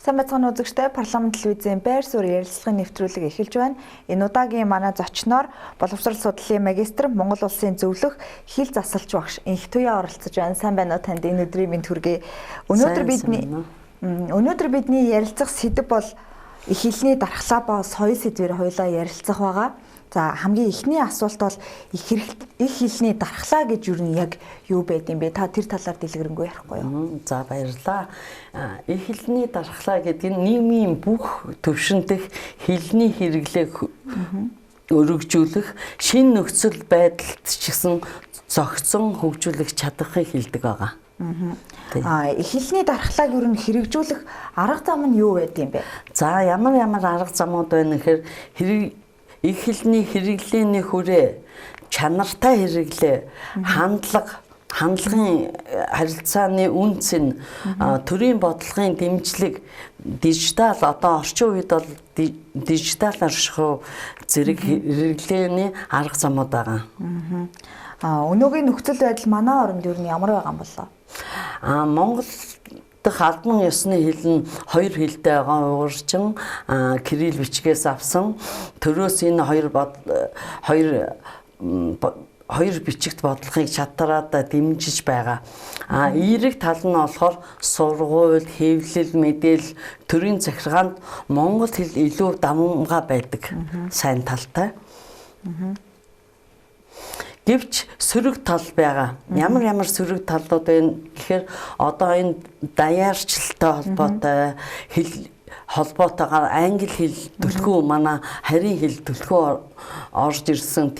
Сайн байцгаана үзэгчдээ, парламент телевизийн байр суурь ярилцлагын нэвтрүүлэг эхэлж байна. Энэ удаагийн манай зочноор боловсрол судлалын магистр, Монгол улсын зөвлөх хэл засалч багш Энхтуяа оролцож байна. Сайн байна уу, танд энэ өдрийн мэнд хүргэе. Өнөөдөр бидний ярилцах сэдэв бол их хэлний дархлаа ба соёл сэдвээр хоёулаа ярилцах байгаа. За, хамгийн эхний асуулт бол их хэлний дархлаа гэж юу нь яг юу байд юм бэ? Та тэр талаар дэлгэрэнгүй ярихгүй юу? За, баярлалаа. Их хэлний дархлаа гэдэг нь нийгмийн бүх төвшин дэх хэлний хэрэглээг өргөжүүлэх, шинэ нөхцөл байдалд ч гэсэн зохицон хөгжүүлэх чадахыг хэлдэг байгаа. Их хэлний дархлааг ер нь хэрэгжүүлэх арга зам нь юу байд юм бэ? За, ямар ямар арга замууд байна гэхээр хэрэг их хэлний хэрэглээний хүрээ, чанартай хэрэглээ, хандлага, хандлагын харилцааны үнэ цэн, төрийн бодлогын дэмжлэг, дижитал, одоо орчин үед бол дижитал оршихуй зэрэг хэрэглээний арга замууд байгаа. Өнөөгийн нөхцөл байдал манай оронд ер нь ямар байгаа юм болоо? Монгол дахь албан ёсны хэл нь хоёр хэлтэй байгаа: уйгурчин, кирилл бичгээс авсан. Төрөөс энэ хоёр хоёр хоёр бичигт бодлогыг чадраад дэмжиж байгаа. Эерэг тал нь болохоор сургууль, хэвлэл, мэдээлэл, төрийн захиргаанд монгол хэл илүү давамгай байдаг. Сайн талтай. Гэвч сөрөг тал байгаа. Ямар ямар сөрөг талууд байна гэхээр одоо энэ даяарчлалтай холбоотой, хэл холбоотойгоор англи хэл түлхүү, манай харийн хэл түлхүү орж ирсэн,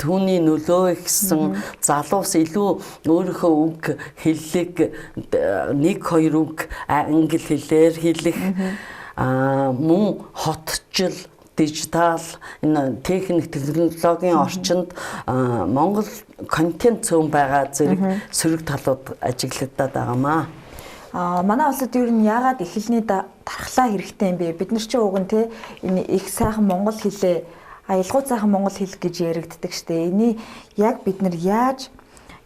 түүний нөлөө ихсэн, залуус илүү өөрийнхөө үг хэллэг, нэг хоёр үг англи хэлээр хэлэх, мөн хотчил, дижитал, энэ техник технологийн орчинд Монгол контент цөөн байгаа зэрэг сөрөг талууд ажиглагдаад байгаа юм аа. Манай улсад ер нь яагаад их хэлний дархлаа хэрэгтэй юм бэ? Бид нар чинь уг нь те энэ их сайхан монгол хэлээ, аялгау сайхан монгол хэл гэж яригддаг штэ. Энийг яг бид нар яаж,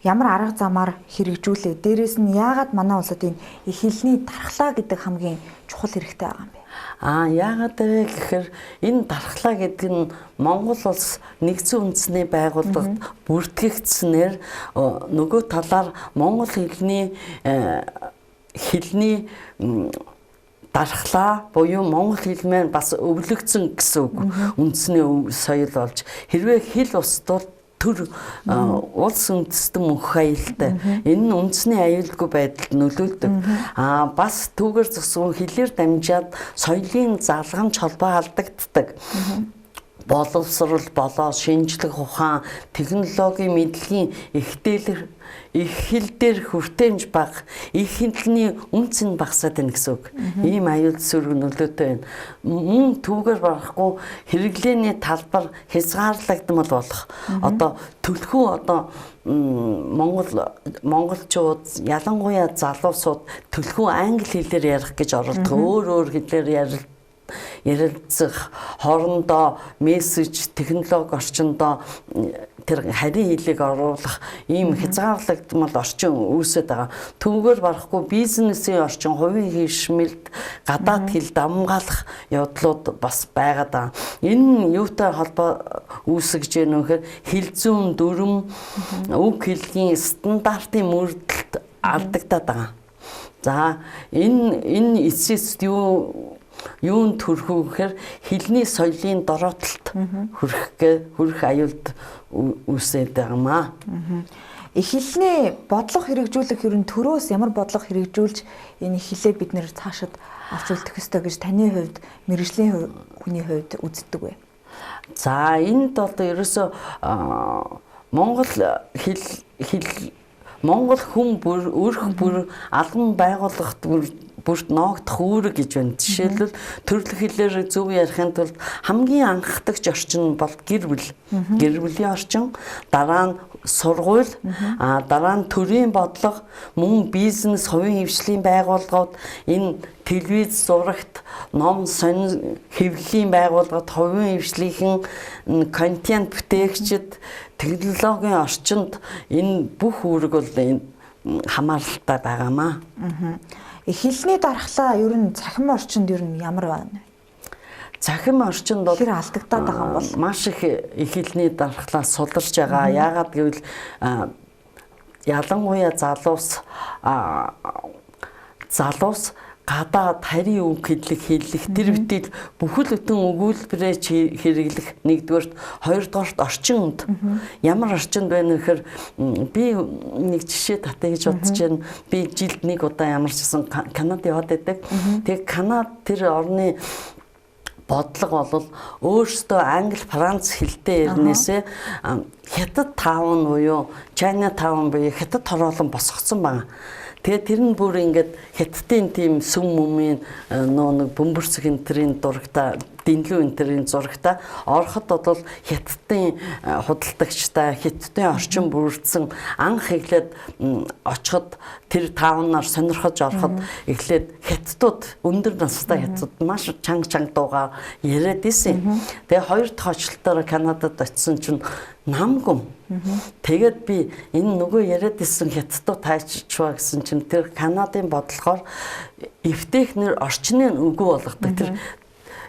ямар арга замаар хэрэгжүүлээ? Дээрээс нь яагаад манай улсад энэ их хэлний дархлаа гэдэг хамгийн чухал хэрэгтэй байгаа юм бэ? Яагаад вэ гэхээр энэ дархлаа гэдэг нь Монгол улс нэгдсэн үндэсний байгууллагад бүртгэгдсэнээр нөгөө талаар монгол хэлний дархлаа буюу монгол хэл маань бас өвлөгдсөн гэсэн үг. Үндэсний соёл болж, хэрвээ хэл уствал төр улс үндэстэн мөнх аюултай. Энэ нь үндэсний аюулгүй байдалд нөлөөлдөг. Бас түүгээр зогссон хэлээр дамжаад соёлын залгамж холбоо алдагддаг. Боловсрол болоо шинжлэх ухаан, технологийн мэдлэгийн ихтээлэр их хэл дээр хүртээмж бага, их хэлний үнэ цэн багасаад байна гэсэн үг. Ийм аюул сөрөг нөлөөтэй байна. Мөн түүгээр барахгүй хэрэглээний талбар хязгаарлагдмал болох. Одоо түлхүү одоо Монгол монголчууд, ялангуяа залуусууд түлхүү англи хэлээр ярих гэж оролдох, өөр өөр хэлээр ярилцах, хоорондоо мессеж, технологи орчиндоо тэр харийн хэлийг оруулах ийм хязгаарлагдмал орчин үүсээд байгаа. Түүгээр барахгүй бизнесийн орчин, хувийн хэвшмэлд гадаад хэл давамгаалах явдлууд бас байгаад байгаа. Энэ нь юутай холбоо үүсгэж гэнэ вэ гэхээр хэл зүйн дүрэм, үг хэллэгийн стандартын мөрдөлт алдагдаад байгаа. За, энэ эцэст юунд хүрэх вэ гэхээр хэлний соёлын дороотолд хүрэх аюулд үүсээд байгаа юм аа. Их хэлний бодлого хэрэгжүүлэх ер нь төрөөс ямар бодлого хэрэгжүүлж энэ их хэлээ бид нэр цаашид авч үлдэх ёстой гэж таны хувьд, мэргэжлийн хүний хувьд үздэг вэ? За, энд одоо ерөөсөө монгол хэл монгол хүн бүр өрх бүр албан байгууллагт бүрт ноогдох үүрэг гэж байна. Жишээлбэл, төрлөх хэлээр зөв ярихын тулд хамгийн анхдагч орчин бол гэр бүл. Гэр бүлийн орчин, дараа нь сургууль, дараа нь төрийн бодлого, мөн бизнес, хувийн хэвшлийн байгууллагууд, энэ телевиз, зурагт, ном, сонин хэвлэлийн байгууллагад, хувийн хэвшлийнхэн контент бүтээгчид, технологийн орчинд энэ бүх үүрэг бол энэ хамааралтай байгаа юм аа. Их хэлний дархлаа ер нь цахим орчинд ер нь ямар байна? Цахим орчинд бол хэр алдагдаад байгаа юм бол маш их их хэлний дархлаа суларч байгаа. Яагаад гэвэл ялангуяа залуус гадаад харийн үг хэллэх тэр битэл бүхэл бүтэн өгүүлбэрээ хэрэглэх нэгдүгээрт, хоёрдугаарт орчинд ямар орчинд байна гэхээр би нэг жишээ татъя гэж бодож байна. Би жилд нэг удаа ямар ч гэсэн Канад яваад байдаг. Тэгээ Канад тэр орны бодлого бол өөрсдөө англи, франц хэлтэй ирнээсээ хятад town буюу China town буюу хятад хороолон босгоцсон байна. Тэгээ тэр нь бүр ингээд хятадын тийм сүм мүмийн нөө нэг бөмбөрцөг энтрийн дурагта, дэнлүү энтрийн зурагта ороход бол хятадын худалдагчтай хятадын орчин бүрдсэн. Анх эхлээд очиход тэр town аар сонирхож ороход эхлээд хятадууд, өндөр настай хятад маш чанга чанга дуугаар яриад исэн. Тэгээ хоёр дахь очлолтоор Канадад очисон чинь намгүм. Тэгээд би энэ нөгөө яриад исэн хятадууд тайччваа гэсэн чинь тэр Канадын бодлогоор эвтэйхнэр орчны үгүй болгодог. Тэр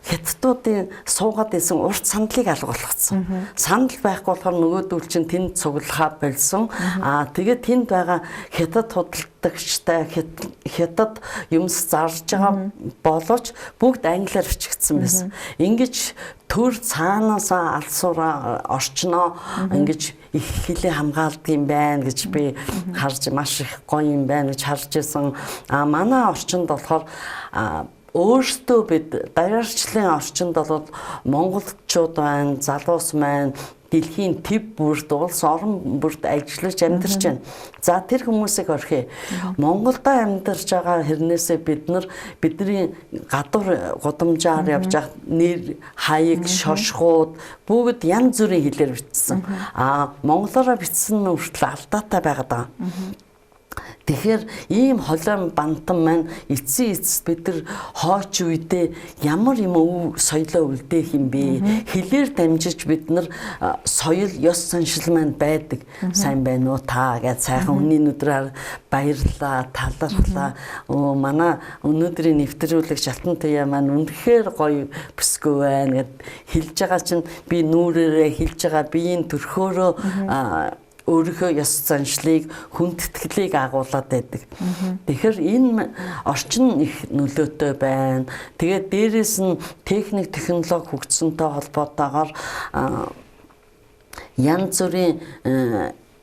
хятадуудын суугаад исэн урт сандлыг алга болгоцсон. Сандал байхгүй болохоор нөгөөдөл чинь тэнд цуглахаа болсон. Аа, тэгээд тэнд байгаа хятад худалдагчтай хятад юмс зарж байгаа боловч бүгд англиар бичигдсэн байсан. Ингэж төр цаанаасаа алсуураа орчноо ингэж их хэлээ хамгаалдаг юм байна гэж би харж, маш их гоё юм байна гэж харж исэн. А манай орчинд болохоор өөрсдөө бид даяарчлалын орчинд бол монголчууд байна, залуус маань дэлхийн төв бүрт, улс орон бүрт ажиллаж амьдарч байна. За, тэр хүмүүсийг орхиё. Монголдо амьдарч байгаа хэрнээсээ бид нар бидний гадуур гудамжаар явж байгаа нэр хаяг, шошгууд бүгд янз бүрийн хэлээр бичсэн. Аа, монголоороо бичсэн нь хүртэл алдаатай байгаад байгаа. Тэгэхээр ийм холион бантан маань эцсийн эцэст бид нар хооч үедээ ямар юм өв соёлоо үлдээх юм бэ? Хэлээр дамжиж бид нар соёл, ёс заншил маань байдаг. Сайн байна уу та гэж сайхан хүний нүдрээр баярлаа, талархлаа. Өө, манай өнөөдрийн нэвтрүүлэгч Алтан Туяа маань үнэхээр гоё бүсгүй байна гэд хэлж байгаа чинь би нүүрээрээ хэлж байгаа, биеийн төрхөөрөө өөрийнхөө ёс заншлыг, хүндэтгэлийг агуулад байдаг. Тэгэхээр энэ орчин их нөлөөтэй байна. Тэгээд дээрэс нь техник, технологи хөгжсөнтэй холбоотойгоор янз бүрийн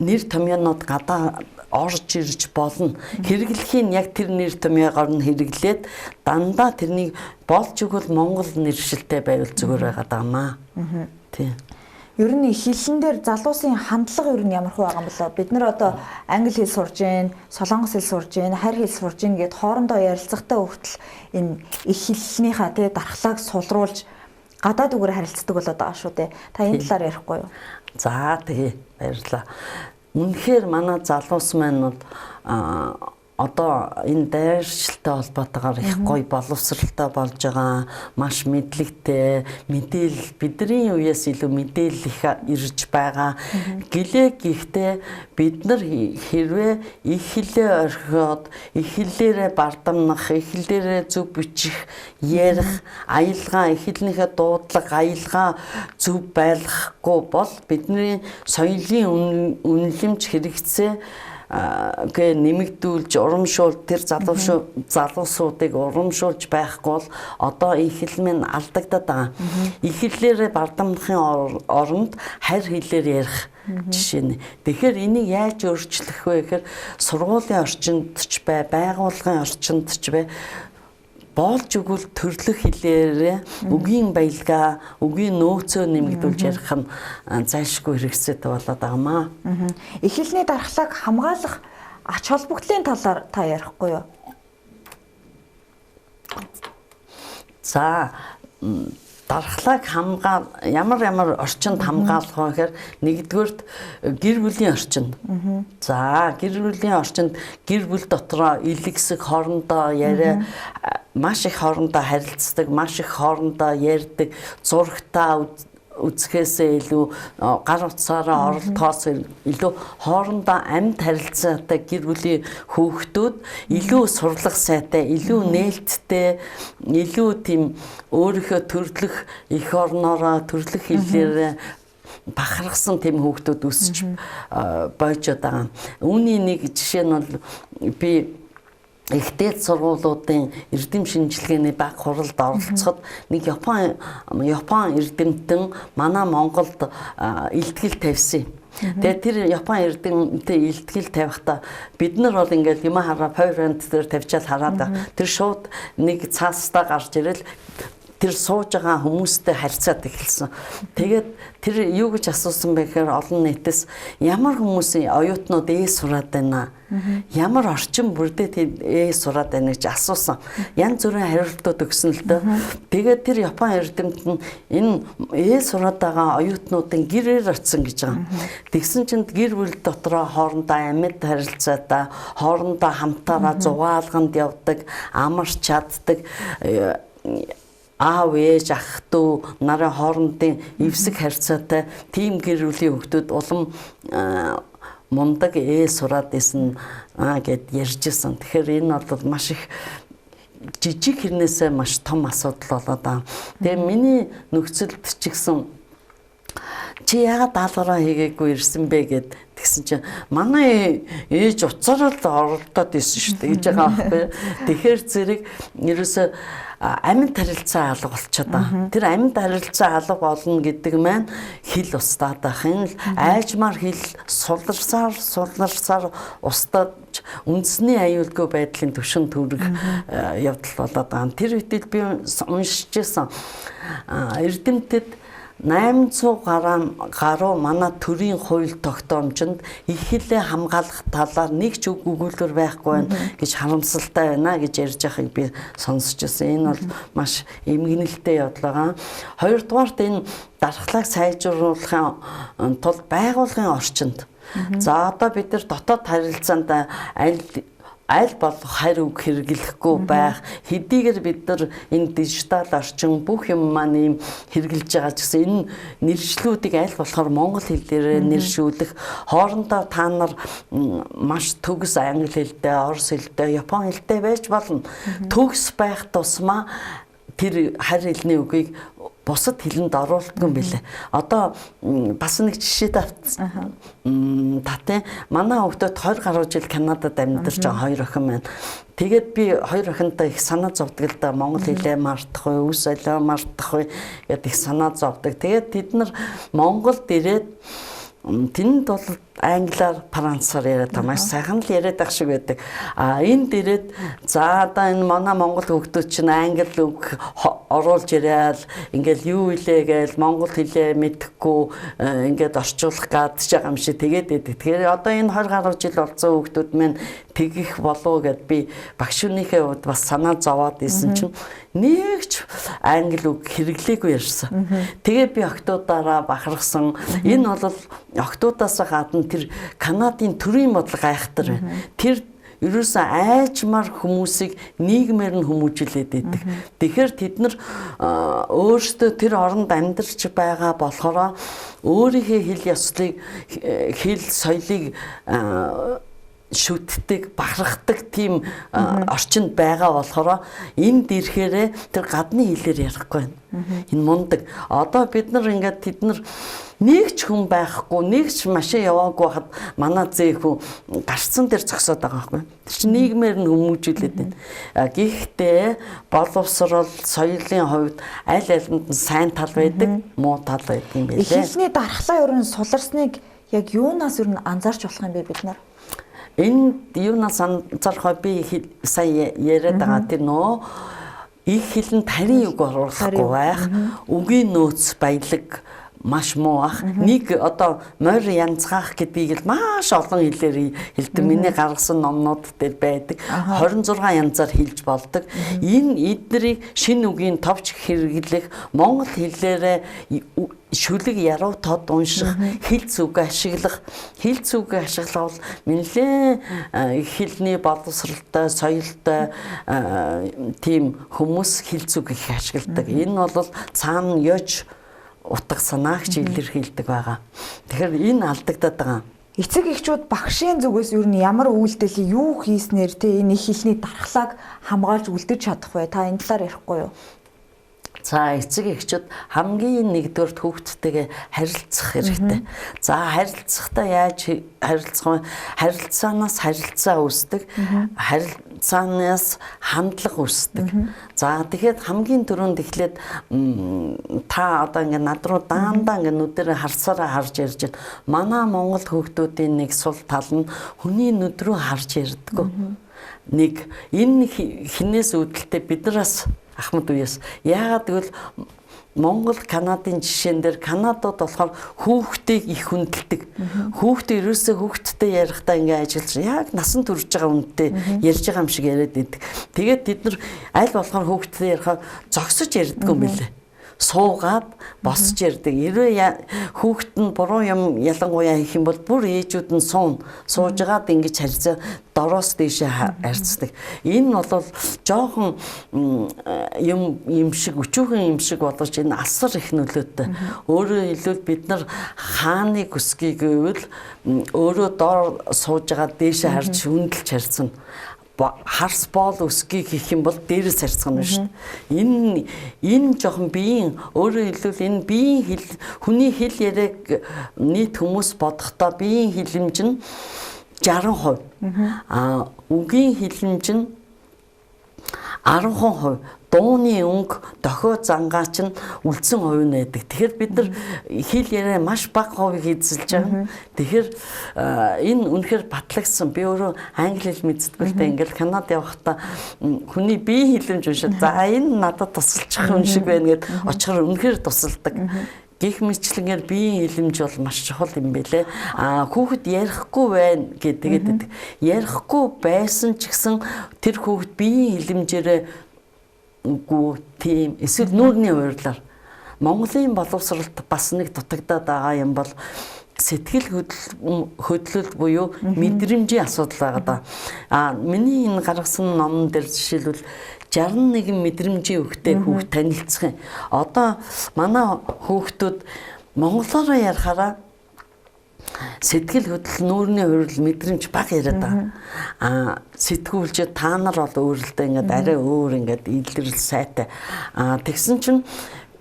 нэр томьёонууд гадаа орж ирж болно. Хэрэглэхийн яг тэр нэр томьёогоор нь хэрэглээд дандаа тэрнийг болж өгвөл Монгол нэршилтэй байвал зүгээр байгаа даа. Тийм. Ер нь хэлэн дээр залуусын хандлага ер нь ямар хуу байгаа юм болоо? Бид нар одоо англи хэл сурж гин, солонгос хэл сурж гин, харь хэл сурж гин гэд хоорондоо ярилцахтаа хүртэл энэ их хэлнийхаа тий дархлааг сулруулж гадаад үгээр харилцдаг болоод байгаа шүү дээ. Та энэ талаар ярихгүй юу? За, тэгээ, баярлалаа. Үнэхээр манай залуус маань бол одоо энэ дайрчлалтай холбоотойгоор их гоё боловсралтай болж байгаа, маш мэдлэгтэй, мэдээлэл бидний үеэс илүү мэдээлэл их ирж байгаа. Гэлээ гэхдээ бид нар хэрвээ их хэлээ орхиод, их хэлээрээ бардамнах, их хэлээрээ зөв бичих, ярих, аялгаа, их хэлнийхээ дуудлага, аялгаа зөв байлгахгүй бол бидний соёлын үнэлэмж хэрэгцээ гэ нэмэгдүүлж урамшуул тэр залуусуудыг урамшуулж байхгүй бол одоо их хэл минь алдагдаад байгаа. Их хэлээрээ бардамнахын оронд харь хэлээр ярих жишээ нь. Тэгэхээр энийг яаж өөрчлөх вэ гэхээр сургуулийн орчинд ч бай, байгууллагын орчинд ч бай, болж өгвөл төрлөх хэлээрээ үгийн баялгаа, үгийн нөөцөө нэмэгдүүлж ярих нь зайлшгүй хэрэгцээтэй болоод байгаа маа. Их хэлний дархлааг хамгаалах ач холбогдлын талаар та ярихгүй юу? За, дархлааг хамгаал ямар ямар орчинд хамгаалах вэ гэхээр нэгдүгээрт гэр бүлийн орчинд. За, гэр бүлийн орчинд гэр бүл дотроо илгэсэг хоорондоо яриа маш их хоорондоо харилцдаг, маш их хоорондоо ярьдаг, зурагтаа үзэхээсээ илүү гар утсаараа оролдохоос илүү хоорондоо амьд харилцаатай гэр бүлийн хүүхдүүд илүү сурлах сайтай, илүү нээлттэй, илүү тийм өөрийнхөө төрлөх эх орноороо төрлөх хэллээрээ бахархсан тийм хүүхдүүд өсөж бойжод байгаа. Үүний нэг жишээ нь бол би их дээд сургуулиудын эрдэм шинжилгээний баг хуралд оролцоход нэг Япон эрдэмтэн манай Монголд илтгэл тавьсан. Тэгээд тэр Япон эрдэмтэн илтгэл тавихтаа бид нар бол ингээл юм хараа PowerPoint дээр тавьчаал хараад тэр шууд нэг цаастаа гарч ирэл тэр сууж байгаа хүмүүстэй харьцаад эхэлсэн. Тэгээд тэр юу гэж асуусан бэ гэхээр олон нийтээс ямар хүмүүсийн оюутнууд сураад байна? Ямар орчин бүрдээ сураад байна гэж асуусан. Янз бүрийн хариултууд өгсөн л дөө. Тэгээд тэр Япон эрдэмтэн нь энэ сураад байгаа оюутнуудын гэрээр очсон гэж байгаа. Тэгсэн чинь гэр бүл дотроо хоорондоо амьд харилцаатай, хоорондоо хамтаараа зугаалганд явдаг, амарч чаддаг, аав ээж ах дүү нарын хоорондын эвсэг харьцаатай тийм гэр бүлийн хүүхдүүд улам мундаг сураад исэн гэд ярьжсэн. Тэгэхээр энэ бол маш их жижиг хэрнээсээ маш том асуудал болоод байгаа. Тэгээ миний нөхцөлд ч гэсэн чи яагаад даалгавраа хийгээгүй ирсэн бэ гэд тэгсэн чинь манай ээж уцаараа л оролдоод исэн шүү дээ гэж байгаа байхгүй. Тэгэхээр зэрэг ерөөсөө амьд харилцаа алга болчиход байгаа. Тэр амьд харилцаа алга болно гэдэг маань хэл устдаад байх юм л айжмаар хэл суларсаар устдаж үндэсний аюулгүй байдлын түвшин төрөх явдал болоод байгаа. Тэр үед би уншиж байсан эрдэмтэд 800 гаруй манай төрийн хууль тогтоомжинд их хэлээ хамгаалах талаар нэг ч үг өгүүлбэр байхгүй байна гэж харамсалтай байна гэж ярьж байгааг би сонсч байсан. Энэ бол маш эмгэнэлтэй явдал байгаа. Хоёрдугаарт энэ дархлааг сайжруулахын тулд байгууллагын орчинд. За одоо бид нар дотоод харилцаанд аль болох харь үг хэрэглэхгүй байх хэдийгээр бид нар энэ дижитал орчин бүх юм маань ийм хэрэглэж байгаа ч гэсэн энэ нэршлүүдийг аль болохоор монгол хэлээрээ нэршүүлэх, хоорондоо та нар маш төгс англи хэлтэй, орос хэлтэй, япон хэлтэй байж болно. Төгс байх тусмаа тэр харь хэлний үгийг бусад хэлэнд оруулдаггүй юм билээ. Одоо бас нэг жишээ татын манай хүүхдүүд 20 гаруй жил Канадад амьдарч байгаа хоёр охин байна. Тэгээд би хоёр охинтой их санаа зовдөг л да. Монгол хэлээ мартах уу, үс солио мартах уу гэдээ их санаа зовдөг. Тэгээд тэд нар Монголд ирээд тэнд бол англиар, францаар яриад байгаа. Маш сайхан л яриад байх шиг байдаг. А энд ирээд за одоо энэ манай монгол хүүхдүүд чинь англи үг оруулж ирээл ингээл юу илээ гээл монгол хэлээ мэдэхгүй ингээд орчуулах гээд ч байгаа юм шиг тэгээд байдаг. Тэгэхээр одоо энэ 20 гаруй жил болсон хүүхдүүд маань тэгэх болов гэд би багш үнийхээ хувьд бас санаа зовоод исэн чинь нэг ч англи үг хэрэглээгүй ярьсан. Тэгээ би октоудаараа бахархсан. Энэ бол октоудаас гадна тэр Канадын төрийн бодлого айхтар байна. Тэр ерөөсөн айжмар хүмүүсийг нийгмээр нь хүмүүжүүлээд байдаг. Тэгэхээр тэд нар өөрсдөө тэр оронд амьдарч байгаа болохоор өөрийнхөө хэл ёслыг, хэл соёлыг шүтдэг, бахархдаг тийм орчинд байгаа болохоор энд ирэхээрээ тэр гадны хэлээр ярихгүй байна. Энэ мундаг. Одоо бид нар ингээд тэд нар нэг ч хүн байхгүй, нэг ч машин яваагүй хад манай зээ хүн гарцсан дээр зогсоод байгаа байхгүй. Тэр чинь нийгмээр нь хүмүүжүүлээд байна. Гэхдээ боловсрол, соёлын хувьд аль алинд нь сайн тал байдаг, муу тал байдаг юм билээ. Хэлний дархлаа ер нь суларсныг яг юунаас ер нь анзаарч болох юм бэ бид нар? Энэ юунаас анзаарах вэ? Би сая яриад байгаа тэр нөө их хэлэнд харийн үг оруулахгүй байх, үгийн нөөц баялаг маш муу ах. Нэг одоо морь янзгаах гэдгийг л маш олон хэлээр хэлдэг. Миний гаргасан номнууд дээр байдаг. 26 янзаар хэлж болдог. Энэ эднэрийг шинэ үгийн товч хэрэглэх, монгол хэлээрээ шүлэг яруу тод унших, хэл зүг ашиглах. Хэл зүг ашиглах бол нэлээд хэлний боловсралтай, соёлтой тийм хүмүүс хэл зүг их ашигладаг. Энэ бол цаана ёж утга санаагч илэрхийлдэг байгаа. Тэгэхээр энэ алдагдаад байгаа. Эцэг эхчүүд багшийн зүгээс ер нь ямар үйлдэл юу хийснээр те энэ их хэлний дархлааг хамгаалж үлдэж чадах вэ? Та энэ талаар ярихгүй юу? За, эцэг эхчүүд хамгийн нэгдүгээрт хүүхдтэйгээ харилцах хэрэгтэй. За, харилцахдаа яаж харилцах вэ? Харилцаанаас харилцаа үүсдэг. Харилцаанаас хандлага үүсдэг. За, тэгэхээр хамгийн түрүүнд эхлээд та одоо ингээ над руу даандаа ингээ нүдэрээ харсараа харж ярьж байна. Манай Монгол хүүхдүүдийн нэг сул тал нь хүний нүд рүү харж ярьдаггүй. Нэг энэ хинээс үүдэлтэй, биднээс, ахмад үеэс. Яагаад гэвэл Монгол Канадын жишээн дээр Канадууд болохоор хүүхдийг их хүндэлдэг. Хүүхдээ ерөөсөө хүүхдтэй ярихдаа ингээ ажиллаж яг насан турш байгаа хүнтэй ярьж байгаа юм шиг яриад байдаг. Тэгээд тэд нар аль болохоор хүүхдтэй ярихаар зогсож ярьдаг юм билээ, суугаад босч ярьдаг. Хэрвээ хүүхэд нь буруу юм ялангуяа хийх юм бол бүр ээжүүд нь суун. Суужгаад ингэж харьцаа дороос дээшээ харьцдаг. Энэ бол жоохон юм юм шиг, өчүүхэн юм шиг боловч энэ асар их нөлөөтэй. Өөрөөр хэлбэл, бид нар хааныг өсгий гэвэл өөрөө доор сууж байгаа дээшээ харж хүндэлж харьцана, харс боол өсгий гэх юм бол дээрээс харьцах нь шүү дээ. Энэ жоохон биеийн, өөрөөр хэлбэл, энэ биеийн хэл, хүний хэл яриаг нийт хүмүүс бодохдоо биеийн хэлэмж нь 60%. А үгийн хэлэмж нь 10%, дууны өнгө, дохио зангаа чинь үлдсэн хувь нь байдаг. Тэгэхээр бид нар хэл яриа маш бага хувийг эзэлж байгаа. Тэгэхээр энэ үнэхээр батлагдсан. Би өөрөө англи хэл мэддэггүй л дээ, ингээл Канад явахдаа хүний бие хэлэмж уншаад, за, энэ надад тусалчих юм шиг байна гэд очихоор үнэхээр тусалдаг. Гэх мэтчилэнгээр биеийн хэлэмж бол маш чухал юм билээ. А хүүхэд ярихгүй байна гэдэг байдаг. Ярихгүй байсан ч гэсэн тэр хүүхэд биеийн хэлэмжээрээ, үгүй тийм, эсвэл нүүрний хувирлаар. Монголын боловсролд бас нэг дутагдаад байгаа юм бол сэтгэл хөдлөл буюу мэдрэмжийн асуудал байгаа даа. А миний энэ гаргасан номон дээр жишээлбэл 61 мэдрэмжийн өвхтэй хүүхд танилцах юм. Одоо манай хүүхдүүд монголоор ярихаараа сэтгэл хөдлөл, нүүрний хувирал, мэдрэмж бага яриад байгаа. А сэтгүүлч та нар бол өөрөлдөө ингээд арай өөр ингээд илрэл сайтай. А тэгсэн чинь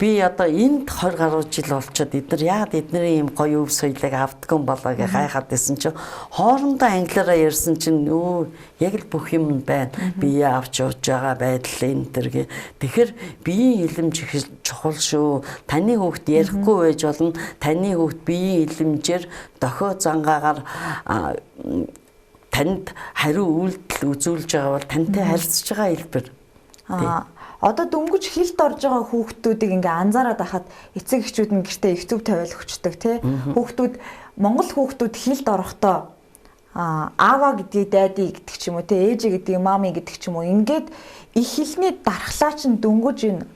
би одоо энд 20 гаруй жил болчоод эдгээр яагаад эдний ийм гоё өв соёлыг авдаггүй юм болоо гэж гайхаад байсан чинь хоорондоо англиараа ярьсан чинь өө яг л бүх юм байна. Бие авч явж байгаа байдал энэ төр гэ. Тэгэхээр биеийн хэлэмж их чухал шүү. Таны хүүхд ярихгүй байж болно. Таны хүүхд биеийн хэлэмжээр, дохио зангаагаар танд хариу үйлдэл үзүүлж байгаа бол тантай харьцаж байгаа хэлбэр. Одоо дөнгөж хилд орж байгаа хүүхдүүдийг ингээ анзаараад байхад эцэг эхчүүд нь гэртээ их зөв тавиал өгчдөг тий. Хүүхдүүд, Монгол хүүхдүүд хилд орохдоо аава гэдгийг daddy гэдэг ч юм уу тий, ээжи гэдгийг mommy гэдэг ч юм уу, ингээд их хэлний дархлаа чинь дөнгөж энэ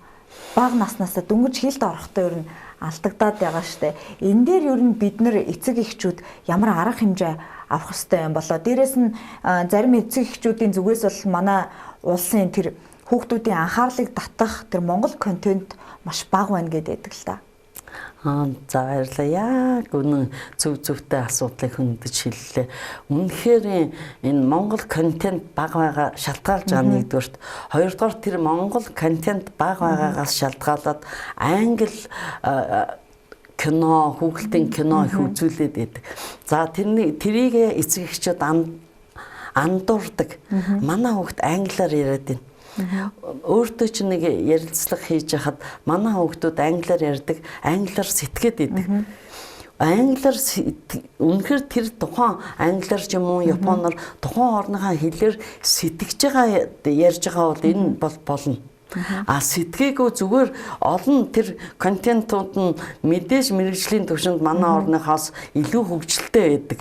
бага наснаасаа, дөнгөж хилд орохдоо ер нь алдагдаад байгаа штэ. Энэ дээр ер нь бид нар эцэг эхчүүд ямар арга хэмжээ авах ёстой юм болоо? Дээрээс нь зарим эцэг эхчүүдийн зүгээс бол манай улсын тэр хүүхдүүдийн анхаарлыг татах тэр монгол контент маш бага байна гэдэг л та. Аа, за, баярлалаа. Яг үнэн, зөв зөвтэй асуудлыг хөндөж хэллээ. Үнэхээр энэ монгол контент бага байгаа шалтгаалж байгаа нэгдүгээрт. Хоёрдугаар, тэр монгол контент бага байгаагаас шалтгаалаад англи кино, хүүхэлдэйн кино их үзүүлээд байдаг. За, тэрний тэрийг эцэг эхчүүд андуурдаг. Манай хүүхд англиар яриад байна. Өөртөө ч нэг ярилцлага хийж хахад манай хүүхдүүд англиар ярьдаг, англиар сэтгээд идэг. Англиар, үнэхээр тэр тухайн англиар ч юм уу японоор тухайн орныхаа хэлээр сэтгэж байгаа, ярьж байгаа бол энэ бол болно. А сэтгээгүй зүгээр олон тэр контентууд нь мэдээж мэргэжлийн төвшөнд манай орныхоос илүү хөгжилтэй байдаг.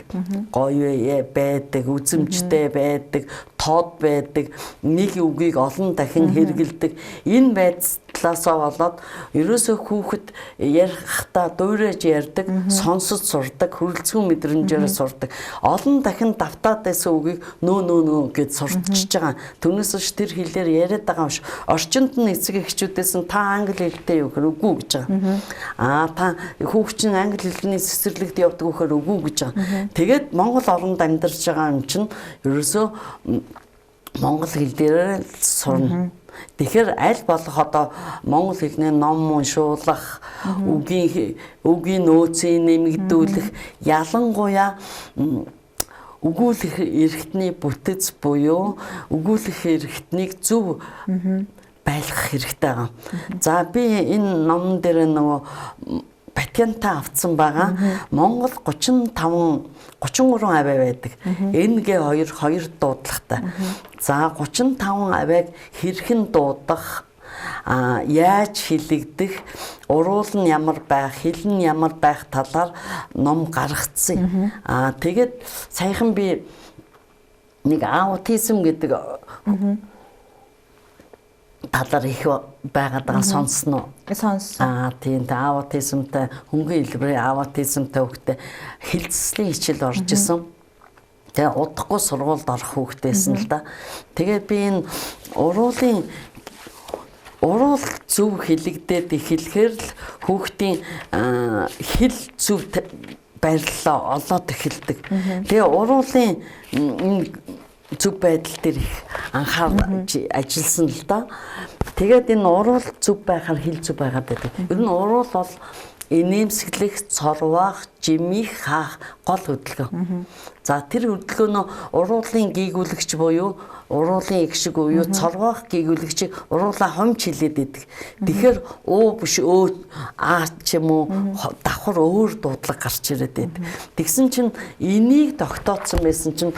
Гоё байдаг, үзэмжтэй байдаг, тод байдаг, нэг үгийг олон дахин хэрэгэлдэг. Энэ байдал талаасаа болоод ерөөсөө хүүхэд ярихдаа дуурайж ярьдаг, сонсож сурдаг, хөрөлцгөн мэдрэмжээрээ сурдаг. Олон дахин давтаад байсан үгийг нөө нөө нөө гэж сурчиж байгаа. Түүнээс биш тэр хэлээр яриад байгаа юм биш. Орчинд нь эцэг эхчүүдээс нь та англи хэлтэй юу гэхээр үгүй гэж байгаа. Аа та хүүхд чинь англи хэлний цэцэрлэгт явдаг гэхээр үгүй гэж байгаа. Тэгээд Монгол оронд амьдарч байгаа юм чинь ерөөсөө монгол хэл дээрээ л сурна. Тэгэхээр аль болох одоо монгол хэлний ном уншуулах, үгийн нөөцийг нэмэгдүүлэх, ялангуяа өгүүлэх эрхтний бүтэц буюу өгүүлэх эрхтнийг зөв байлгах хэрэгтэй байгаа. За би энэ номон дээр нөгөө патента авцсан байгаа. Монгол 35 33 авиа байдаг. NG2 хоёр дуудлагатай. За 35 авиаг хэрхэн дуудах, яаж хилэгдэх, уруул нь ямар байх, хэл нь ямар байх талаар ном гаргацсан. Тэгээд саяхан би нэг аутизм гэдэг талаар их байгаад байгаа сонссон уу? Сонссон. Тийм, аутизмтай хөнгөн хэлбэрийн аутизмтай хүүхдээ хэл заслийн хичээл орж исэн. Тэгээ удахгүй сургуульд орох хүүхдээсэн л да. Тэгээд би энэ уруул зөв хэлэгдээд эхлэхээр л хүүхдийн хэл зөв байрлалаа олоод эхэлдэг. Тэгээ уруулын энэ зөв байдал дээр их анхаарч ажилласан л да. Тэгээд энэ уруул зөв байхаар хэл зөв байгаад байдаг. Ер нь уруул бол инээмсэглэх, цорвоох, жимих, хаах гол хөдөлгөөн. За тэр хөдөлгөөнөө уруулын гийгүүлэгч буюу уруулын эг шиг буюу цорвоох гийгүүлэгчийг уруулаа хомж хилээд идэг. Тэгэхээр уу биш өө аа ч юм уу давхар өөр дуудлага гарч ирээд байдаг. Тэгсэн чинь энийг тогтооцсон байсан чинь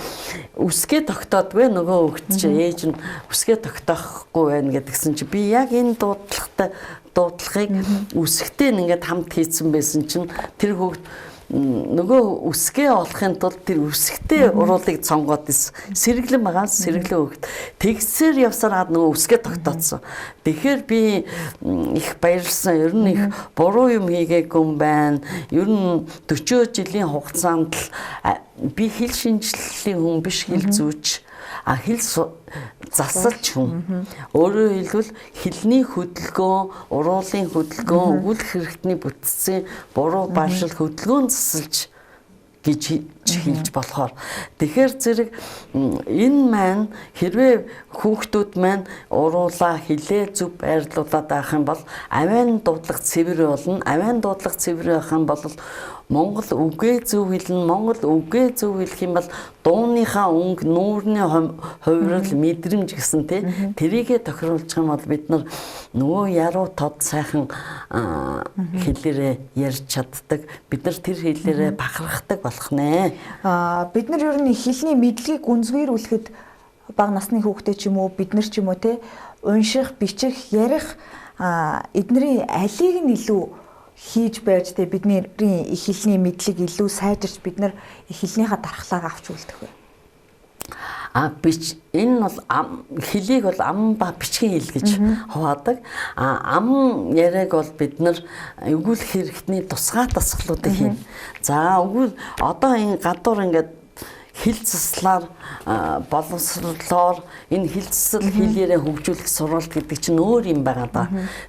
үсгээ тогтоодгүй нөгөө хөвгт чинь ээж нь үсгээ тогтоохгүй байна гэдгсэн чинь би яг энэ дуудлагыг үсгтэй ингээд хамт хийцэн байсан чинь тэр хүүхд нөгөө үсгээ олохын тулд тэр үсгтэй уруулыг цонгоод исэн. Сэргэлэн байгаа, сэргэлэн хүүхд. Тэгсээр явсаар хаад нөгөө үсгээ тогтооцсон. Тэгэхээр би их баярлсан. Ер нь их буруу юм хийгээгүй юм байна. Ер нь 40 жилийн хугацаанд л би хэл шинжлэлийн хүн биш, хэл зүйч. Хэл засалч хүн. Өөрөөр хэлбэл хэлний хөдөлгөөн, уруулын хөдөлгөөн, өгүүлэх хэрэгтний бүтцийн буруу байршил хөдөлгөөн засалж гэж хэлж болохоор. Тэгэхээр зэрэг энэ маань хэрвээ хүүхдүүд маань уруулаа хилээ зөв байрлуулад байх юм бол авиан дуудлага цэвэр болно. Авиан дуудлага цэвэр байх юм бол Монгол үгээ зөв хэлнэ. Монгол үгээ зөв хэлэх юм бол дууныхаа өнгө, нүүрний хувирал, мэдрэмж гэсэн тий тэрийгэ тохируулчих юм бол бид нар нөгөө яруу тод сайхан хэлээрээ ярьж чаддаг. Бид нар тэр хэлээрээ бахархдаг болох нэ. Бид нар ер нь хэлний мэдлэгийг гүнзгийрүүлэхэд бага насны хүүхдээ ч юм уу, бид нар ч юм уу тий унших, бичих, ярих эднэрийн алийг нь илүү хийж байж тэ бидний их хэлний мэдлэг илүү сайжирч бид нар их хэлнийхаа дархлааг авч үлдэх вэ? Энэ бол хэлийг бол ам ба бичгийн хэл гэж хуваадаг. Ам яриаг бол бид нар өгүүлэх хэрэгтний тусгай дасгалуудыг хийнэ. За өгүүл одоо энэ гадуур ингээд хэл заслаар боловсрлоор энэ хэл засал хэл яриа хөгжүүлэх сургалт гэдэг чинь өөр юм байгаа даа.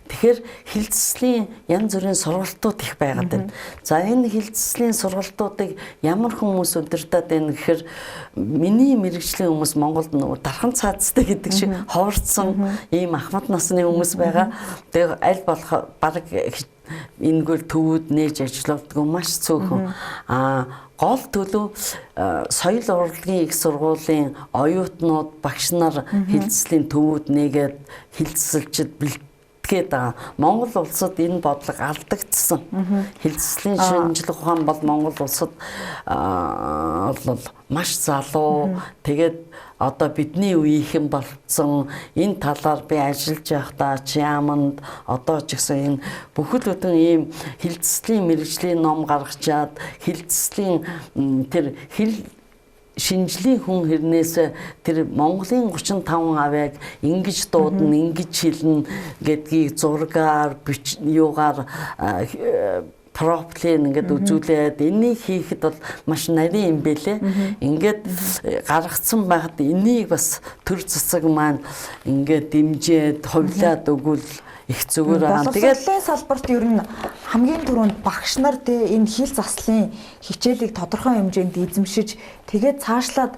Тэгэхээр хэл заслын янз бүрийн сургалтууд их байгаад байна. За энэ хэл заслын сургалтуудыг ямар хүмүүс удирдах байна гэхээр миний мэрэгжлийн хүмүүс Монголд нөгөө дархан цаазтай гэдэг шиг ховорцсон ийм ахмад насны хүмүүс байгаа. Тэгээ аль болох бараг энэгээр төвүүд нээж ажилладаг маш цөөхөн. Гол төлөв соёл урлагийн их сургуулийн оюутнууд багш нар хэл заслийн төвүүд нээгээд хэл засалчид бэлтгээд байгаа. Монгол улсад энэ бодлого алдагдсан. Хэл заслийн шинжлэх ухаан бол Монгол улсад бол маш залуу. Тэгээд одоо бидний үеийнхэн болцсон энэ талаар би ажиллаж байхдаа Чиаманд одоо ч гэсэн энэ бүхэл бүтэн ийм хэл заслийн мэргэжлийн ном гаргачаад хэл заслийн тэр хэл шинжлийн хүн хэрнээс тэр Монголын 35 авиаг ингэж дуудана, ингэж хэлнэ гэдгийг зургаар, юугаар профилын ингээд үзүүлээд энийг хийхэд бол маш нарийн юм бэлээ. Ингээд гаргацсан байхад энийг бас төр засаг маань ингээд дэмжиж, хувлаад өгвөл их зүгээр байгаа. Тэгээд салбарт ер нь хамгийн түрүүнд багш нар те энэ хэл заслын хичээлийг тодорхой хэмжээнд эзэмшиж тэгээд цаашлаад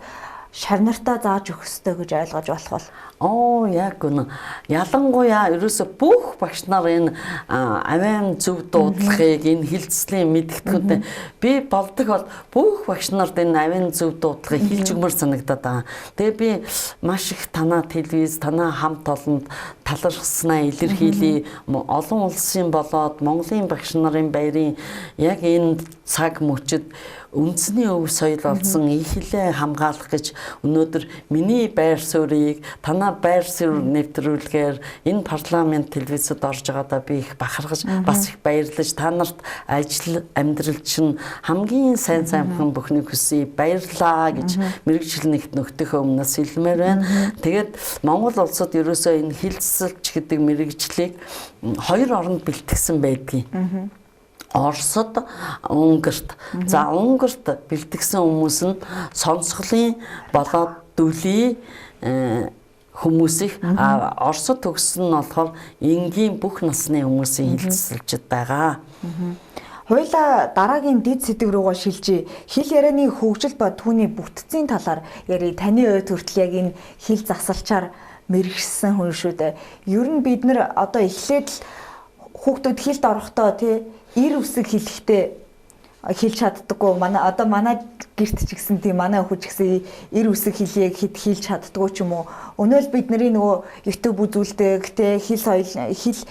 шар нартаа зааж өгөх ёстой гэж ойлгож болох бол. Оо яг үнэ. Ялангуяа ерөөсө бүх багш нар энэ авиан зөв дуудлагыг, энэ хилцлийн мэдгэдэггүйтэй би болдог бол бүх багш нарт энэ авиан зөв дуудлагыг хэлж өгмөр санагдаад байгаа. Тэгээ би маш их танаа телевиз, танаа хамт олонд талархснаа илэрхийлье. Олон улсын болоод Монголын багш нарын баярын яг энэ цаг мөчид үндэсний өв соёл болсон их хилээ хамгаалах гэж өнөөдөр миний байр суурийг танаа байр суурь нэвтрүүлгээр энэ парламент телевизэд орж байгаадаа би их бахархаж бас их баярлаж та нарт ажил амьдрал чинь хамгийн сайн самхан бүхнийг хүсье, баярлаа гэж мэргэжил нэгт нөхдөхөө өмнөөс хэлмээр байна. Тэгээд Монгол улсад ерөөсөө энэ хилцэлч гэдэг мэргэжлийг хоёр оронд бэлтгэсэн байдгийг. Оросд, Унгарт. За Унгарт бэлтгэсэн хүмүүс нь сонсголын болоод дүлийн хүмүүс их, Оросд төгссөн нь болохоор энгийн бүх насны хүмүүсийн хилцэлчд байгаа. Хоёлаа дараагийн дэд сэдэв рүүгээ шилжиж хэл ярианы хөгжил ба түүний бүтцийн талаар ярив. Таны хувьд хүртэл яг энэ хэл засалчаар мэрэгсэн хүн шүү дээ. Ер нь бид нар одоо эхлээд л хүүхдүүд хэлд орохдоо тий эр үсэг хэлэхдээ хэлж чаддаггүй. Манай одоо манай гэрт ч гэсэн тийм манай өхөж гэсэн эр үсэг хэлье гэхэд хэлж чаддаггүй ч юм уу. Өнөөл бидний нөгөө YouTube үзүүлдэг те хэл соёл хэл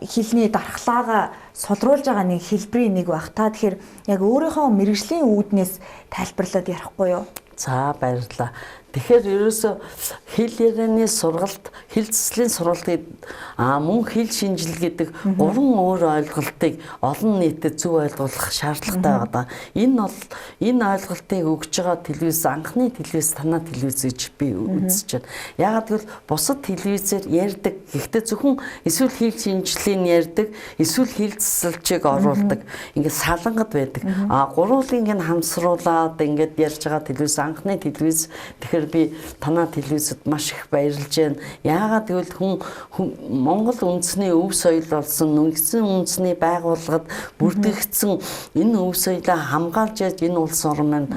хэлний дархлаагаа сулруулж байгаа нэг хэлбэрийн нэг баг та. Тэгэхээр яг өөрийнхөө мэрэгжлийн үүднээс тайлбарлаад ярихгүй юу? За баярлалаа. Тэгэхээр ерөөсөө хэл ярианы сургалт, хэл заслын сургалтыг мөн хэл шинжил гэдэг гурван өөр ойлголтыг олон нийтэд зөв ойлгох шаардлагатай байгаа. Энэ бол энэ ойлголтыг өгж байгаа телевиз анхны телевиз танаа телевиз гэж би үзэж байна. Яагаад гэвэл бусад телевизээр ярьдаг. Гэхдээ зөвхөн эсвэл хэл шинжлэлийн ярьдаг, эсвэл хэл засалчийг оруулдаг. Ингээд салангад байдаг. Гурвуулыг ингээд хамсруулад ингээд ярьж байгаа телевиз анхны телевиз. Тэгэхээр би танаа телевизэд маш их баярлж байна. Яагаад гэвэл хүн Монгол үндэсний өв соёл болсон, үндсэн үндэсний байгууллагад бүрдэгдсэн энэ өв соёлоо хамгаалж яаж энэ улс орн маань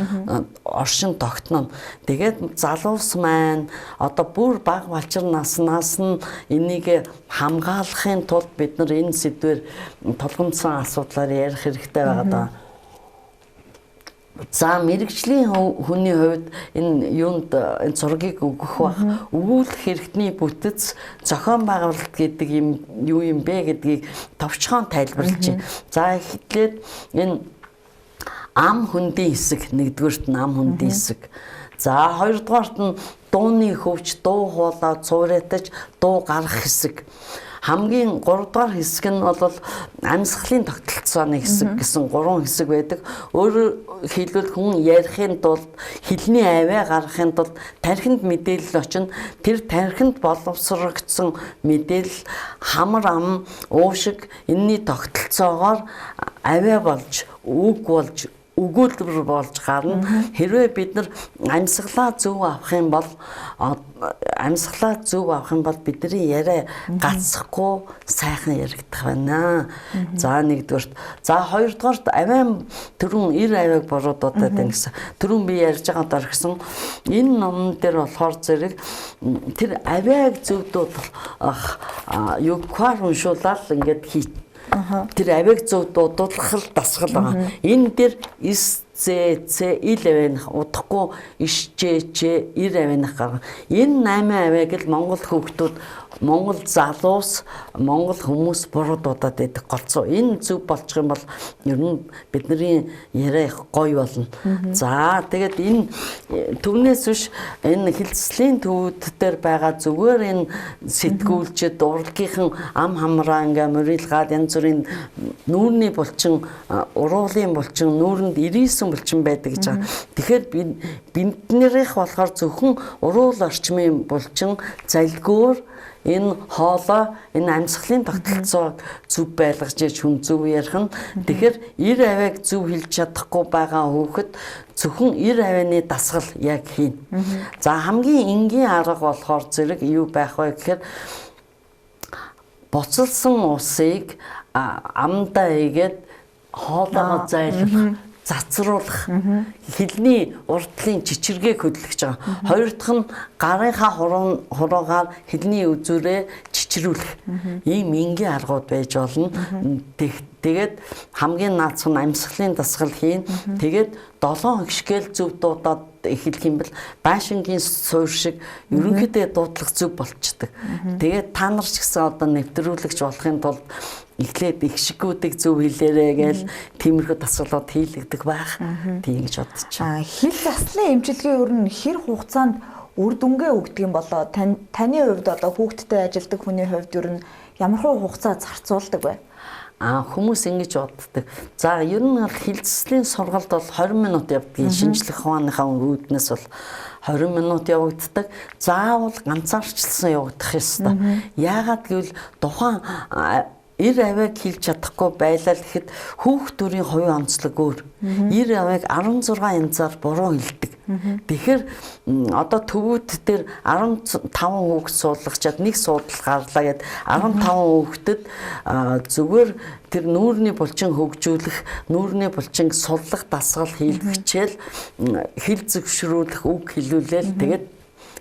оршин тогтно. Тэгээд залуус маань одоо бүр бага балчир наснаас нь энийг хамгаалахын тулд бид нар энэ сэдвээр толгомдсон асуудлаар ярих хэрэгтэй байгаа даа. За мэрэгжлийн хүний хувьд энэ юунд энэ зургийг өгөх бах, өгүүлэх хэрэгтний бүтэц, зохион байгуулалт гэдэг юм юу юм бэ гэдгийг товчхон тайлбарлаж байна. За эхлээд энэ ам хөндийн хэсэг, нэгдүгээрт нь ам хөндийн хэсэг. За хоёрдугаарт нь дууны хөвч, дуу хоолой цуураатаж дуу гарах хэсэг. Хамгийн гуравдугаар хэсэг нь бол амьсгалын тогтолцооны хэсэг гэсэн гурван хэсэг байдаг. Өөрөөр хэлбэл хүн ярихын тулд, хэлний авиа гаргахын тулд тархинд мэдээлэл очино. Тэр тархинд боловсрогдсон мэдээлэл хамар ам, уушиг энэний тогтолцоогоор авиа болж, үг болж, өгүүлбэр болж гарна. Хэрвээ бид нар амьсгалаа зөв авах юм бол бидний яриа гацхгүй сайхан яригдах байна. За нэгдүгээрт. За хоёрдугаарт авиан түрүүн эр авиаг буруудаад байна гэсэн. Түрүүн би ярьж байгаа дөргсөн энэ номон дээр болохоор зэрэг тэр авиаг зөв дуудах югквар уншуулаад ингээд хий. Тэр авиаг зөв дуудах л дасгал байгаа. Энэ дээр С З Ц Ил авианах удахгүй Ш Ч Ч Ир авианах гаргана. Энэ 8 авиаг л Монгол хүүхдүүд, Монгол залуус, Монгол хүмүүс буруу дуудаад байдаг голцоо. Энэ зөв болчих юм бол ер нь бидний яриа их гоё болно. За тэгээд энэ түүнээс биш энэ хилцлийн төвүүд дээр байгаа зүгээр энэ сэтгүүлчд урлагийнхан ам хамраа ингээ морилгаад янз бүрийн нүүрний булчин, уруулын булчин, нүүрэнд 99 хөгжсөн булчин байдаг гэж байгаа. Тэгэхээр биднэрийнх болохоор зөвхөн уруул орчмын булчин залгиур энэ хоолой, энэ амьсгалын тогтолцоог зөв байлгаж иж хүн зөв ярих нь. Тэгэхээр эр авиаг зөв хэлж чадахгүй байгаа хүүхэд зөвхөн эр авианы дасгал яг хийн. За хамгийн энгийн арга болохоор зэрэг юу байх вэ гэхээр буцалсан усыг амдаа игээд хоолойгоо зайлах, цацруулах, хилний урдлын чичиргээг хөдлөж байгаа. Хоёр дахь нь гарынхаа хуруугаар хилний үзүүрээ чичрүүлэх. Ийм энгийн аргууд байж болно. Тэгээд хамгийн наац нь амьсгалын дасгал хийн. Тэгээд 7 хөгшгээл зөв дуудаад эхлэх юм бол байшингийн суур шиг ерөнхийдөө дуудлага зөв болчдөг. Тэгээд та нар ч гэсэн одоо нэвтрүүлэгч болохын тулд эхлээд их шигүүдийг зөв хэлээрэй гээл тиймэрхүү дасгалууд хийлэгдэх байх. Тийм гэж бодож байна. Хэл заслын эмчилгээ ер нь хэр хугацаанд үр дүнгээ өгдөг юм болоо? Таны хувьд одоо хүүхдтэй ажилладаг хүний хувьд ер нь ямар хугацаа зарцуулдаг вэ? Хүмүүс ингэж боддог. За ер нь бол хэл заслын сургалт бол 20 минут явдаг. Шинжлэх ухааныхаа үүднээс бол 20 минут явагддаг. Заавал ганцаарчлсан явагдах ёстой. Яагаад гэвэл тухайн эр авиаг хэлж чадахгүй байлаа л гэхэд хүүхд төрийн хувийн онцлог өөр. Эр авиаг 16 янзаар буруу хэлдэг. Тэгэхээр одоо төвүүд дээр 15 хүүхд суулгачаад нэг суудал гарлаа гэд 15 хүүхдэд зүгээр тэр нүүрний булчин хөгжүүлэх, нүүрний булчин суллах дасгал хийлгэчээл хэл зөвшрүүлэх үг хэлүүлээл тэгээд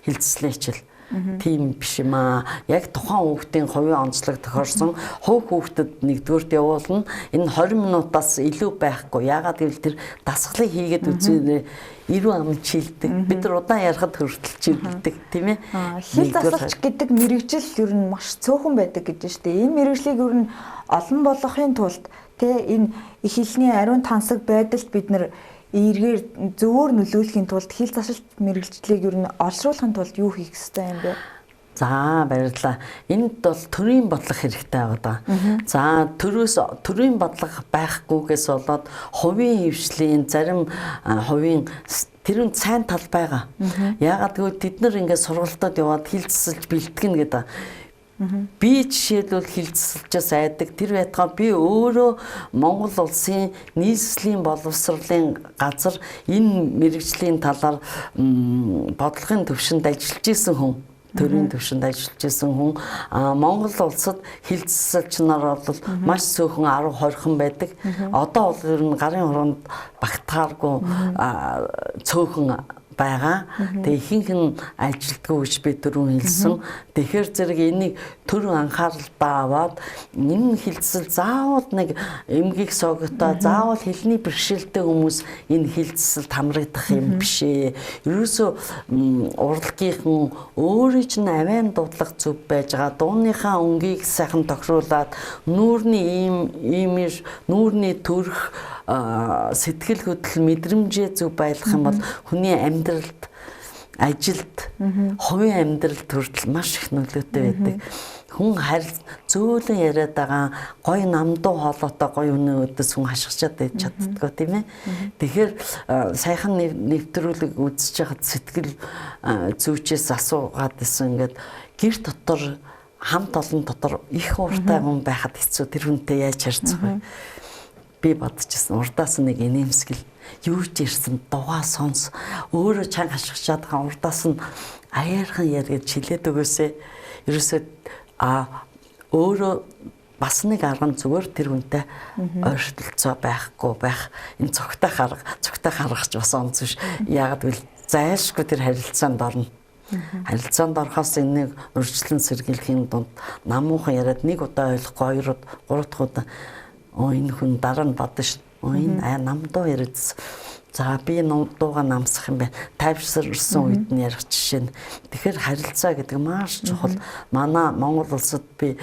хэл заслын хичээл. Тийм биш юм аа. Яг тухайн хүүхдийн хувийн онцлог тохиорсон хувь хүүхдэд нэгдүгüрт явуулна. Энэ 20 минутаас илүү байхгүй. Яагаад гэвэл тэр дасгалыг хийгээд үзээрэй. Ирүү ам чилдэг. Бид нар удаан ярихад хүртэл чилдэг, тийм ээ. Хэл засалч гэдэг мэрэгжил ер нь маш цөөхөн байдаг гэж байна шүү дээ. Энэ мэрэгжлийг ер нь олон болгохын тулд тэ энэ их хэлний ариун тансаг байдалд бид нар эргээр зөвөр нөлөөлөхийн тулд хэл засалт мэрэгжлийг ер нь олшруулахын тулд юу хийх ёстой юм бэ? За баярлалаа. Энд бол төрийн бодлого хэрэгтэй байгаа. За төрөөс төрийн бодлого байхгүйгээс болоод хувийн хвшлийн зарим хувийн тэр нь сайн тал байгаа. Яагаад гэвэл тэд нар ингээд сургалтад яваад хэл засалж бэлтгэнэ гэдэг. Би жишээлбэл хэл засалжаас айдаг. Тэр байтугай би өөрөө Монгол улсын нийслэлийн боловсролын газар энэ мэрэгжлийн талаар бодлогын төвшөнд ажиллаж исэн хүн, төрийн төвшөнд ажиллаж исэн хүн. Монгол улсад хэл засалч нар бол маш цөөхөн 10 20 байдаг. Одоо бол ер нь гарын хуруунд багтахааргүй цөөхөн байгаа. Тэгээ ихэнх нь ажилтгүй гэж би түрүүн хэлсэн. Тэгэхээр зэрэг энийг төр анхааралдаа аваад энэ хилцэл заавал нэг эмгэг согтой, заавал хэлний бэрхшээлтэй хүмүүс энэ хилцэлд хамрагдах юм биш ээ. Ерөөсөө урлагийнхан өөрийн чинь авиан дуудлага зөв байж байгаа. Дууныхаа өнгийг сайхан тохируулаад нүүрний ийм имиж, нүүрний төрх сэтгэл хөдлөл мэдрэмжээ зөв байлгах юм бол хүний амьдралд, ажилд, хувийн амьдралд хүртэл маш их нөлөөтэй байдаг. Хүн харь зөөлөн яриад байгаа гоё намдуу хоолойтой гоё хүний өдөөс хүн хашгичаад байж чаддгүй, тийм ээ. Тэгэхээр саяхан нэвтрүүлэг үзэж байхад сэтгэл зүйчээс асуугаад исэн, ингээд гэр дотор хамт олон дотор их ууртай хүн байхад хэцүү, тэр хүнтэй яаж харьцах вэ? Би бодчихсон, урдаас нэг инээмсгэл юу ч ирсэн дугаа сонс, өөрөө чанга хашгичаад байгаа урдаас нь аяархан яриад чилээд өгөөсэй. Ерөөсөө өөрөө бас нэг арга нь зүгээр тэр хүнтэй ойртолцоо байхгүй байх. Энэ цогтой харга, цогтой харгач бас онц биш. Яагаад гэвэл зайлшгүй тэр харилцаанд орно. Харилцаанд орохоос энийг урьдчилан сэргийлэхийн дунд намуухан яриад нэг удаа ойлгохгүй, хоёр удаа, гурав дахь удаа энэ хүн дараа нь бодно шүү. Энэ намдуу яриадсан. За би дууга намсах юм байна. Тайвширсан үед нь ярих жишээ нь. Тэгэхээр харилцаа гэдэг маш чухал. Манай Монгол улсад би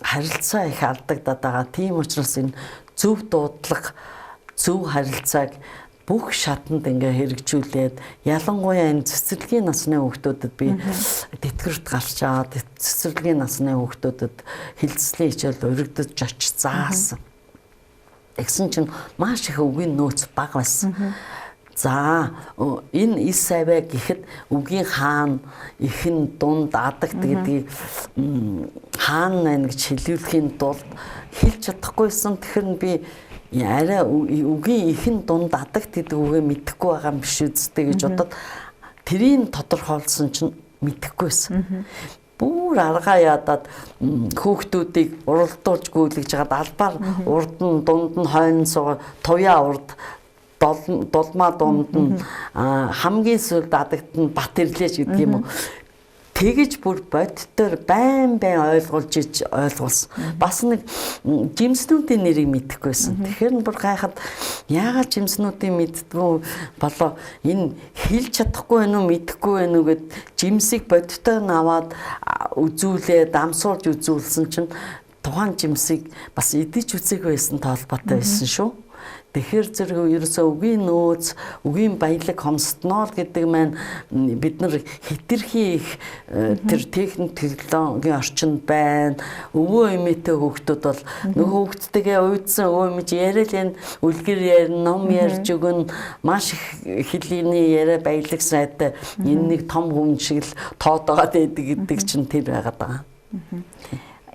харилцаа их алдагдаад байгаа. Тийм учраас энэ зөв дуудлага, зөв харилцааг бүх шатанд ингээ хэрэгжүүлээд, ялангуяа энэ цэцэрлэгийн насны хүүхдүүдэд би тэтгэврт гарчаад цэцэрлэгийн насны хүүхдүүдэд хилцлийн хичээл өргөдөж очиж заасан. Тэгсэн чинь маш их үгийн нөөц бага байсан. За энэ ис авиа гэхэд үгийн хаан ихэн дунд адагт гэдгийг хаан байна гэж хэлүүлэхийн тулд хэлж чадахгүйсэн. Тэгэхээр би арай үгийн ихэн дунд адагт гэдэг үгээ мэдэхгүй байгаа юм биш үсттэй гэж бодоод тэрийг тодорхойлсон чинь мэдэхгүйсэн. Бүр аргаа ядаад хүүхдүүдийг уралдуулж гүйлгэж хагаад албаар урд нь дунд нь хойно суугаа туяа урд дулмаа дунд нь хамгийн сүүлд адагт нь бат ирлээч гэдэг юм уу. Тэгэж бүр боддоор байн байн ойлгуулж иж ойлгуулсан. Бас нэг жимснүүдийн нэрийг мэдэхгүйсэн. Тэгэхээр бүр гайхаад яагаад жимснүүдийн мэддгүү болоо энэ хэлж чадахгүй байх уу мэдэхгүй байх уу гэд жимсийг боддоор нь аваад үзүүлээ дамсуулж үзүүлсэн чинь тухайн жимсийг бас идэж үзээгүй байсан тоолбоотой байсан шүү. Тэгэхээр зэрэг ерөөсөө үгийн нөөц, үгийн баялаг хомсдноо л гэдэг маань бид нар хэтэрхий их тэр техник технологийн орчинд байна. Өвөө эмээтэй хүүхдүүд бол нөгөө хүүхдтэйгээ уйдсан өвөө эмээж яриа л энэ үлгэр ярина, ном ярьж өгөн маш их хэлний яриа баялаг сайтай энэ нэг том хүн шиг л тоодоод байдаг гэдэг чинь тэр байгаад байгаа.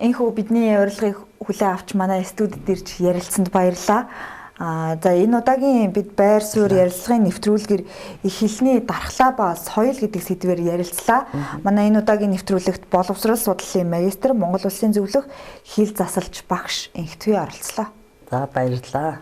Энэхүү бидний урилгыг хүлээн авч манай студид ирж ярилцсанд баярлалаа. За энэ удаагийн бид байр суурь ярилцлагын нэвтрүүлгээр их хэлний дархлаа ба соёл гэдэг сэдвээр ярилцлаа. Манай энэ удаагийн нэвтрүүлэгт боловсрол судлалын магистр, Монгол Улсын зөвлөх хэл засалж багш Энхтвээ оролцлоо. За баярлалаа.